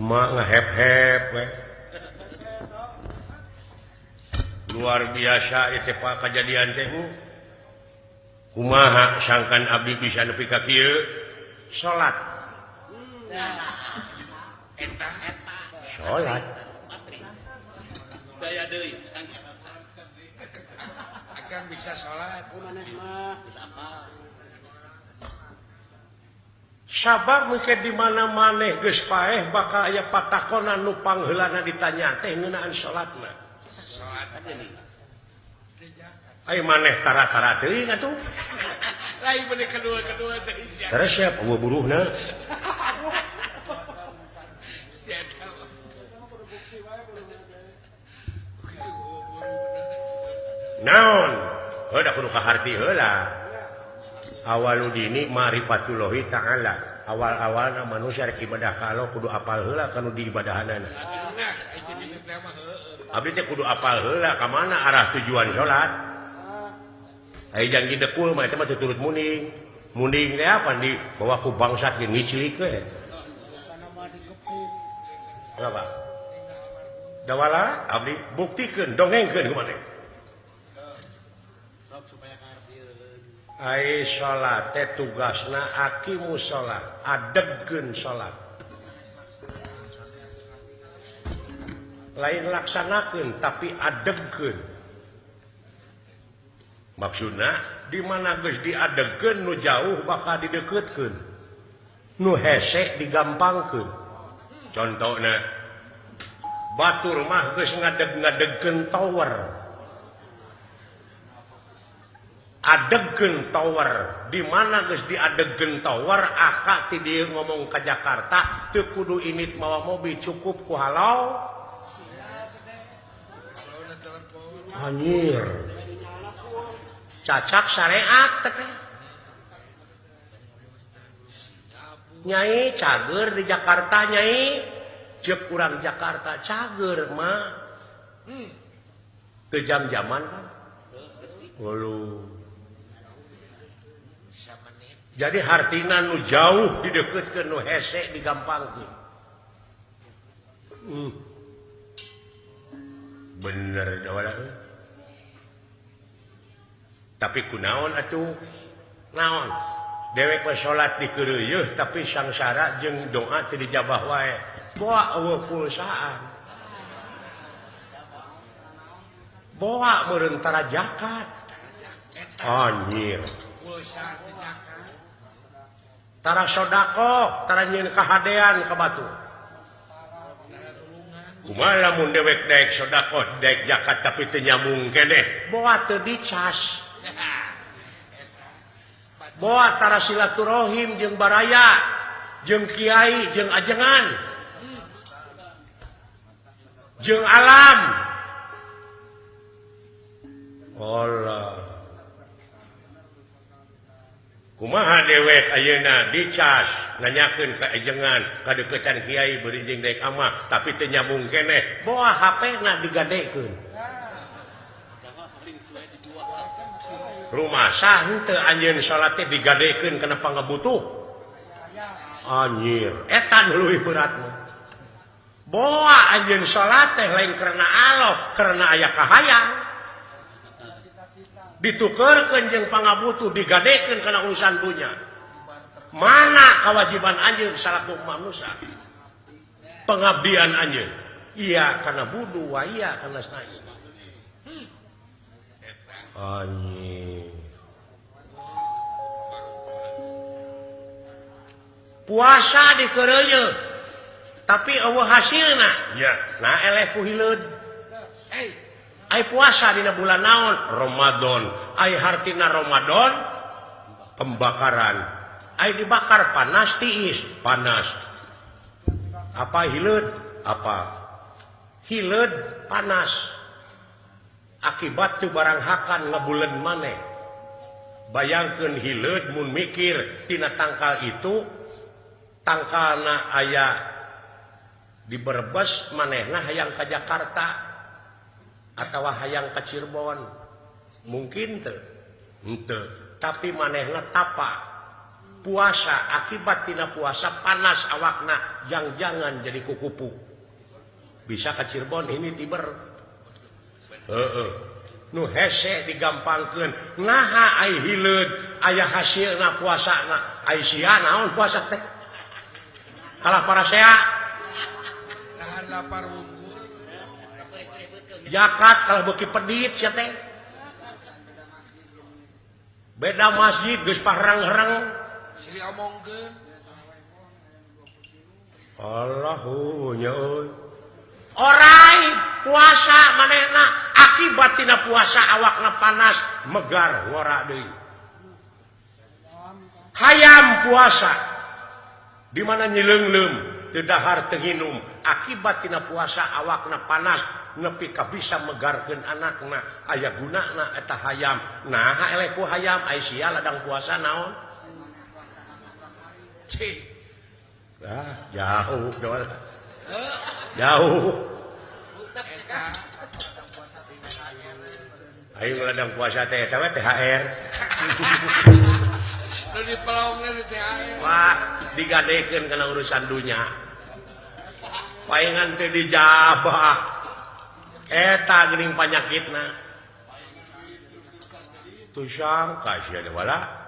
Mak ngehep-hep we. Luar biasa itu Pak kejadian teh. Kumaha sangkan abdi bisa nepi ka kieu? Salat. Salat. Daya deui. Akang bisa salat. Sabab mungkin di mana maneh geus paeh bakal aya patakonan nu pangheulana ditanya teh ngeunaan salatna. Ayo maneh tara-tara teuing atuh. Lain bener kedua-kedua teh. Resep eueuh buruhna. Naon? Heuh da kudu kaharti heula. Awaludini ma'rifatullahi ta'ala. Awal-awalna manusia rek ibadah ka Allah kudu apal heula kanu diibadahanana. Abdi teh kudu apal heula ka mana arah tujuan salat. Aya janji dekul mah eta mah turut muning. Muning teh apa di bawa ku bangsat ge ngicilik we. Apa? Dawala abdi buktikeun dongengkeun kumaha. Ai salat teh tugasna aqimus salat, adegkeun salat. Lain laksanakeun tapi adegkeun. Maksudna di mana geus diadegkeun nu jauh bakal dideukeutkeun. Nu hese digampangkeun. Contona batur mah geus ngadeg-ngadegkeun tower. Adegkeun tower di mana geus diadegkeun tower aka ti dieu ngomong ka Jakarta teu kudu init mawa mobil cukup ku halau anjir cacak syariat teh nyai cager di Jakarta nyai ceuk urang Jakarta cager mah teu jam-jaman kan Waduh. Jadi hartina nu jauh dideketkeun nu hese digampangkeun. Bener dawala. Tapi kunaon atuh? Naon? Dewek we salat dikeureuyeut tapi sangsara jeung doa teu dijabah wae. Boa eueuh pulsaan. Boa meureun tara zakat. Anjir. Tara sodako, tara nyieun kahadean ka batu. Kumaha lamun dewek daek sodako, daek zakat tapi teu nyambung keneh, boa teu dicas. Boa tara silaturahim jeung baraya, jeung kiai, jeung ajengan. Jeung alam. Allah. Kumaha dewek ayeuna dicas nanyakeun ka ajengan kadeukeutan kiai beuring jeung daek amah tapi teu nyambung keneh boa HP-na digadekeun. Rumasa henteu anjeun salat teh digadekeun kana pangabutuh. Anjir, eta nu leuwih berat mah. Boa anjeun salat teh lain karena Allah, karena aya kahayang. Ditukerkeun jeung pangabutuh digadekeun kana urusan dunya. Mana kewajiban anjeun salaku manusia? Pengabdian anjeun. Iya kana budu wa iya kana sanes. Anjing. Puasa dikeureuyeut tapi eueuh hasilna. Ya, nah eleh ku hileud. Ai puasa dina bulan naon? Ramadan. Ai hartina Ramadan pembakaran. Ai dibakar panas tiis, panas. Apa hileud? Apa? Hileud panas. Akibat tu barang hakan ngebulen maneh. Bayangkeun hileud mun mikir tina tangkal itu tangkalna aya di Brebes manehna hayang ka Jakarta atau hayang ka Cirebon mungkin teu henteu tapi manehna tapa Puasa akibat tina puasa panas awakna jang-jangan jadi kukupu. Bisa ke Cirebon ini tiber. Heeh. Nu hese digampangkeun naha ai hileud aya hasilna puasana ai sia naon puasa teh. Kalah parasea. Nahan lapar wungkul. Zakat kalah beuki pedit sia teh. Beda masjid geus pahrang-herang. Sri omongkeun. Allahu nya euy. Orai puasa manehna akibat tina puasa awakna panas megar ngora deui. Hayam puasa di mana nyileungleum teu dahar teu nginum akibat tina puasa awakna panas nepi ka bisa megarkeun anakna aya gunana eta hayam. Naha eleh ku hayam ai sia ladang puasa naon? Ah, jauh doang. Jauh. Ayo ladang puasa teh eta we THR. Nu dipelongna di THR. Wah, digadekeun kana urusan dunya. Paingan teh dijabah. Eta geuning panyakitna. Tusang ka sia wala.